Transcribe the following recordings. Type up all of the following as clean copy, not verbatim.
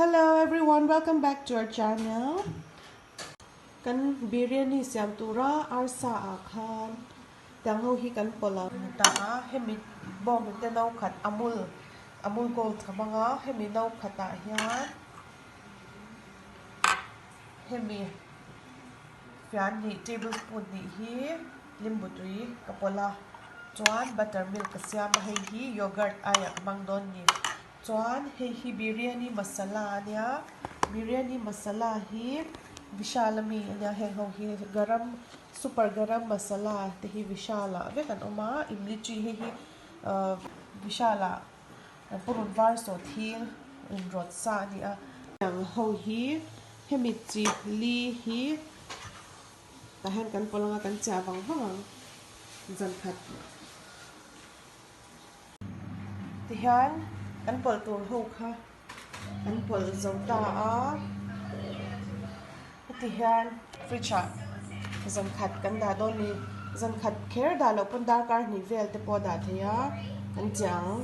Hello everyone, welcome back to our channel. Kan biryani siam tura arsa ah khan tiang ho hi kan pawlh ang ta a, hemi bawng te no khat amul amul gold ka hmang a, hemi no khat ah hian hemi fian hnih tablespoon hnih hi limbu tui ka pawlh a, chuan buttermilk ka siam a, hei hi yogurt aiah ka hmang dawn ni. Chuan hei hi biryani masala a nia, biryani masala hi Vishal ami a nia heng ho hi garam super garam masala te hi Vishal ah vek an awm a imli chi hei hi ahh Vishal ah purun var sawh thing inrawt sa a ni a. Tiang ho hi hemi chi li hi tah hian kan pawlh anga kan chiah vang vang ang zan khat. Tihian kan pawlh tur ho kha kan pawlh zo ta a, heti hian fridge ah zan khat kan dah dawn a ni, zan khat kher dah loh pawn darkar hnih vel te pawh a dah thei a kan chiah ang,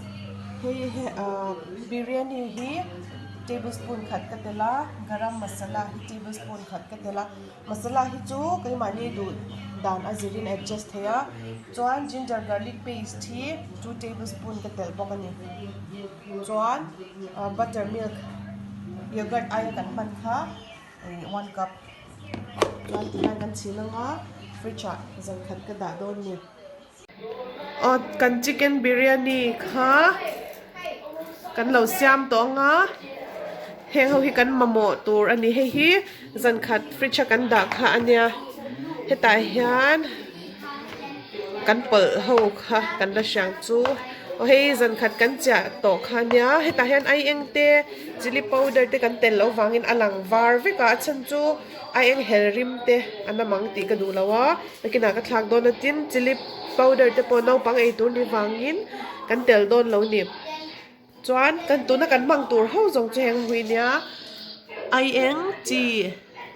hei he ah biryani hi tablespoon khat ka tel a, garam masala hi tablespoon khat ka tel a. Masala hi chu keimahni duh dan a zirin adjust thei a, chuan ginger garlic paste hi 2 tablespoon ka telh bawk a ni. Chuan butter milk yogurt aia kan hman kha 1 cup chuan tihian kan chhin anga fridge ah zan khat ka dah dawn ni. Aw kan chicken biryani kha kan lo siam tawh ang a heng ho hi kan mamawh tur a ni hei hi zan khat fridge a kan dah kha a nia hetah hian kan pawlh ho kha kan la hriang chu aw hei zan khat kan chiah tawh kha a nia hetah hian aieng te chilli powder te kan telh loh vangin a lang var vek a a chhan chu. A eng hel rim te a nam ang tih ka duh lo a, nakinah ka thlak dawn a tin chilli powder te pawh naupang ei tur ni vangin kan tel dawn lo ni. Chuan kan tuna kan hmang tur ho zawng chu heng hui nia ai eng chi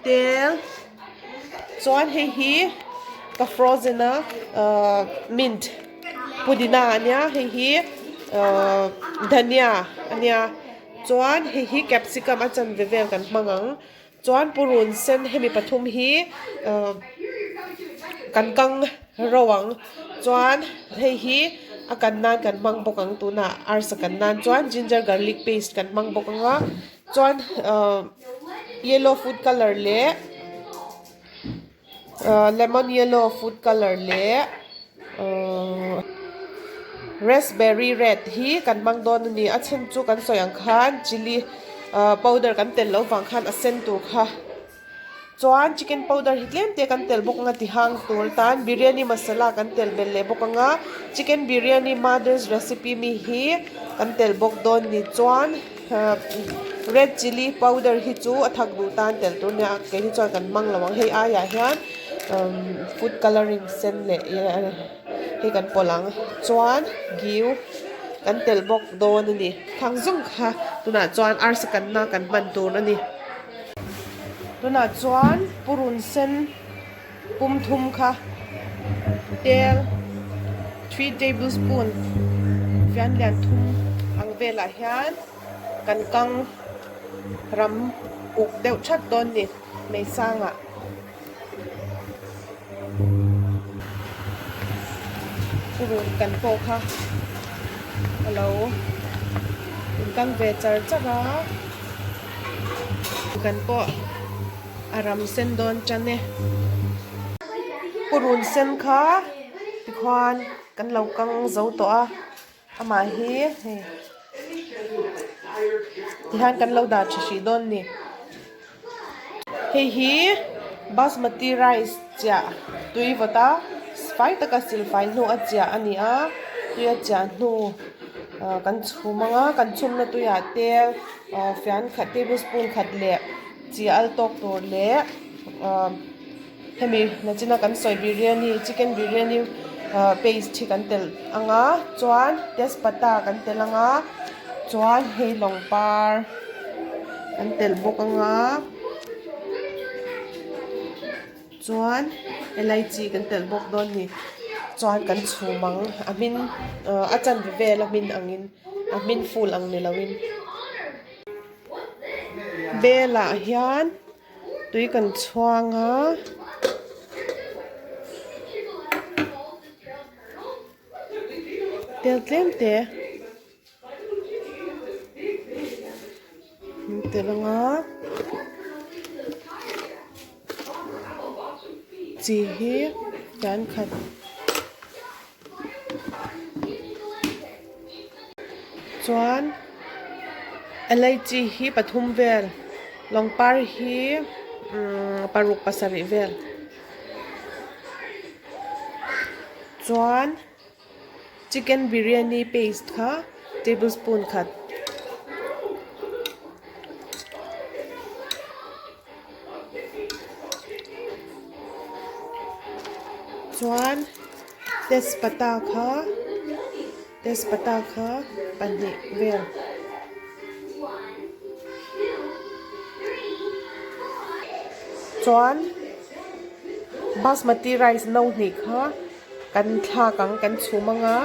tel chuan hei hi ka frozen a ahh mint pudina a nia hei hi ahh dhania a nia chuan hei hi capsicum a chanve vel kan hmang ang. Chuan purun sen hemi pathum hi ahh kan kang ro ang chuan hei hi a kan nan kan hmang bawk ang tunah arsa kan nan chuan ginger garlic paste kan hmang bawk ang a chuan ahh yellow food colour leh ahh lemon yellow food colour leh ahh raspberry red hi kan hmang dawn a ni a chhan chu kan sawi ang khan chilli ahh powder kan telh loh vang khan a sen tur kha chuan chicken powder hi tlem te kan telh bawk ang a ti hang tur tan biryani masala kan telh belh leh bawk ang a chicken biryani mother's recipe mi hi kan telh bawk dawn a ni chuan ahh red chilli powder hi chu a thak duh tan telh tur a nia kei hi chuan kan hmang lo ang hei aiah hian umm food colouring sen leh hei kan pawlh ang chuan giu kan telh bawk dawn a ni thang zawng kha tunah chuan arsa kanna kan hman tur a ni tunah chuan purun sen pum thum kha tel 3 tablespoon fian lian thum ang velah hian kan kang ram uk deuh that dawn ni mei sangah. Purun kan pawh kha a lo inkang ve char char a kan pawh a ram sen dawn tan e purun sen kha tikhuan kan lo kang zo tawh a amah hi hei tihian kan lo dah tha hrih dawn a ni hei hi basmati rice chiah tui vawt a fai taka silfai hnu a chiah a ni a tui a chiah hnu ah kan chhum ang a kan chhumna tuiah te ah fian khat tablespoon khat leh chi al tawk tur leh ah hemi nachina kan sawi biryani chicken biryani ah paste hi kan telh ang a chuan tezpata kan telh ang a chuan hei lawng par kan telh bawk ang a chuan elaichi kan telh bawk dawn a ni chuan kan chhum ang a hmin ah a chanve vel a hmin angin a hmin full ang ni lovin. Bel ah hian tui kan chhuang a. Tel tlem te an tel ang a chi hi tan khat. Chuan elaichi hi pathum vel lawngpar hi umm paruk pasarih vel chuan chicken biryani paste kha tablespoon khat. Chuan tezpata kha tezpata kha pahnih vel. Chuan basmati rice no hnih kha kan thlak ang kan chhum ang a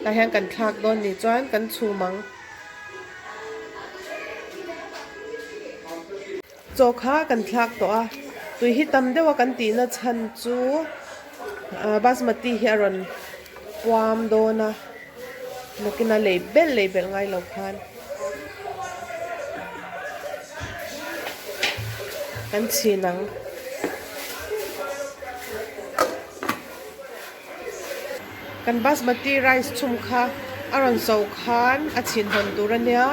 tah hian kan thlak dawn nih chuan kan chhum ang. Chaw kha kan thlak tawh a, tui hi tam deuh a kan tihna chhan chu ah basmati hi a rawn puam dawn a, nakin a lei belh lei belh ngai lo khan kan chhin ang. Kan basmati rice chhum kha a rawn so khan a chhin hawn tur a nia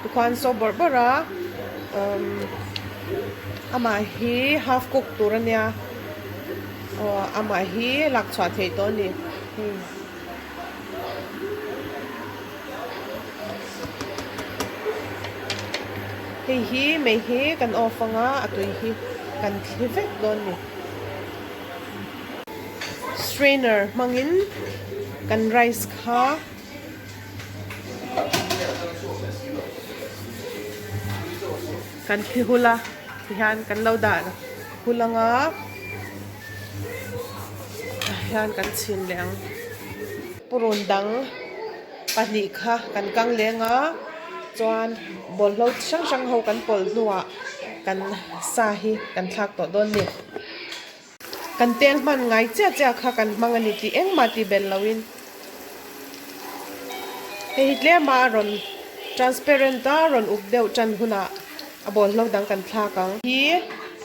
tikhuan so bawrh bawrh a umm amah hi half cook tur a nia aw amah hi lak chhuah theih tawh a ni hei. Hei hi mei hi kan off anga a tui hi kan thli vek dawn a ni. Strainer hmangin kan rice kha kan phi hul a tihian kan lo dah hul anga tah hian kan chhin leh ang purun dang pahnih kha kan kang leng a chuan bawlhlo chi hrang hrang ho kan pawlh hnuah kan sa hi kan thlak tawh dawn a ni. Kan tel hman ngai chiah chiah kha kan hmang a ni tih engmah tih belh loin hei hi tlema a rawn transparent a rawn uk deuh tan hunah a bawlhlo dang kan thlak ang. Hi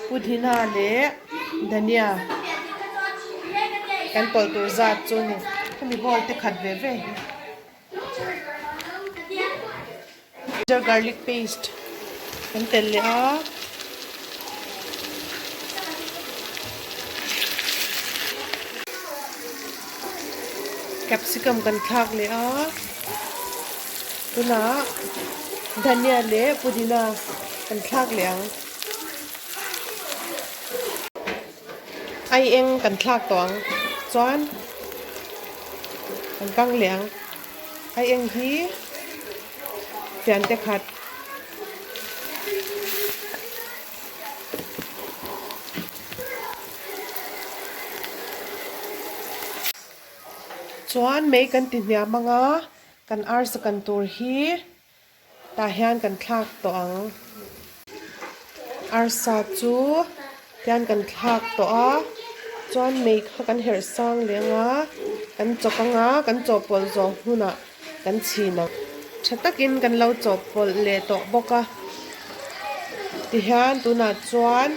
pudina leh dhania kan pawlh tur zat chu a ni. Hemi bowl te khat ve ve hi. Ginger garlic paste kan tel leh a. Capsicum kan thlak leh a. Tunah dhania leh pudina kan thlak leh ang. Ai eng kan thlak tawh ang chuan kan kang leh ang ai eng hi fian te khat chuan mei kan ti hniam ang a kan arsa kan tur hi. Tah hian kan thlak tawh ang. Arsa chu tian kan thlak tawh a, chuan mei kha kan herh sang leh ang a, kan chawk ang a, kan chawhpawlh zawh hunah kan chhin ang. Tha takin kan lo chawhpawlh leh tawh bawk a, tihian tunah chuan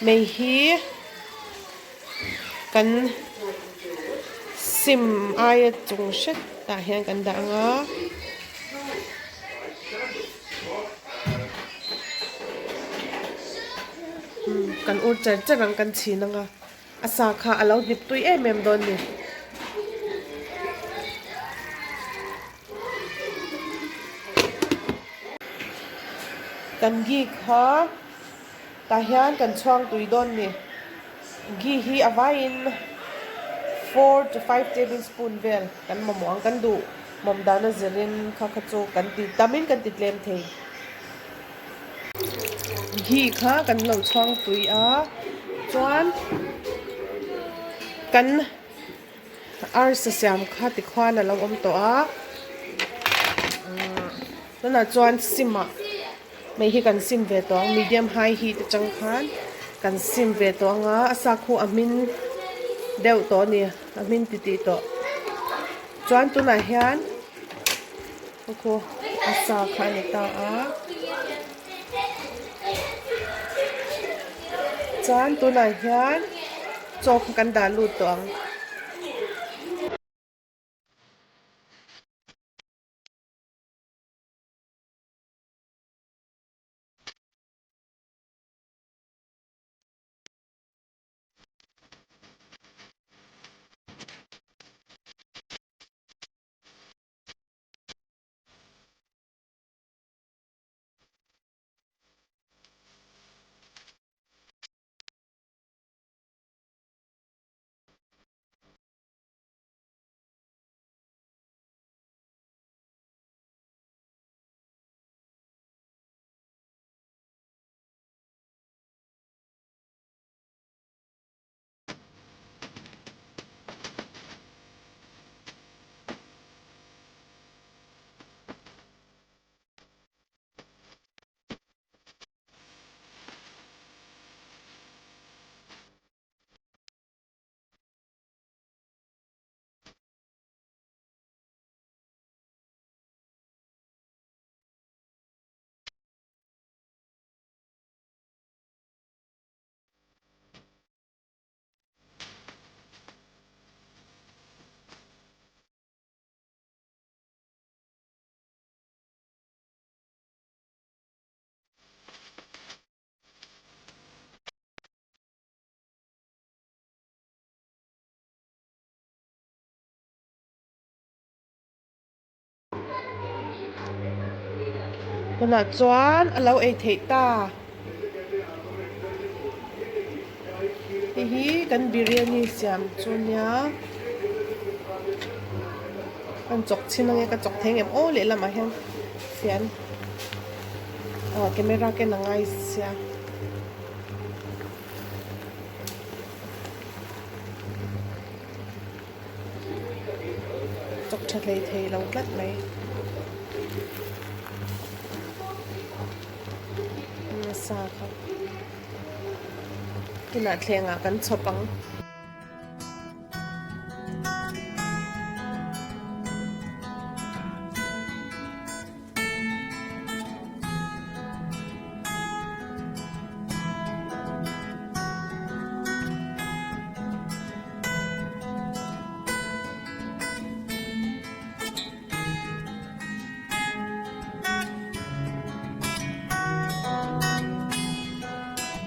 mei hi kan sim aia chung hret tah hian kan dah ang a. Kan ur char char ang kan chhin ang a a sa kha a lo hnip tui em em dawn a ni. Kan ghee kha. Tah hian kan chhuang tui dawn ni. Ghee hi a vaiin four to five tablespoon vel kan mamawh ang. Kan duh mawm dana zirin kha kha chu kan ti tamin kan ti tlem thei. Ghee kha kan lo chhuang tui a chuan kan arsa siam kha tikhuan a lo awm tawh a tunah chuan sim ah. Mei hi kan sim ve tawh ang medium high heat atang khan kan sim ve tawh ang a a sa khu a hmin deuh tawh a ni a hmin titih tawh chuan tunah hian khu a sa kha a ni ta a chuan tunah hian chaw kha kan dah lut tawh ang. Tunah chuan a lo ei theih ta. Hei hi kan biryani siam chu nia. Kan chawk chhin ange ka chawk thei ngem aw lehlamah hian fian aw camera ken a ngai sia. Chawk tha hlei thei lo tlat mai. Nasa kha. Tunah thlengah kan chhawp ang.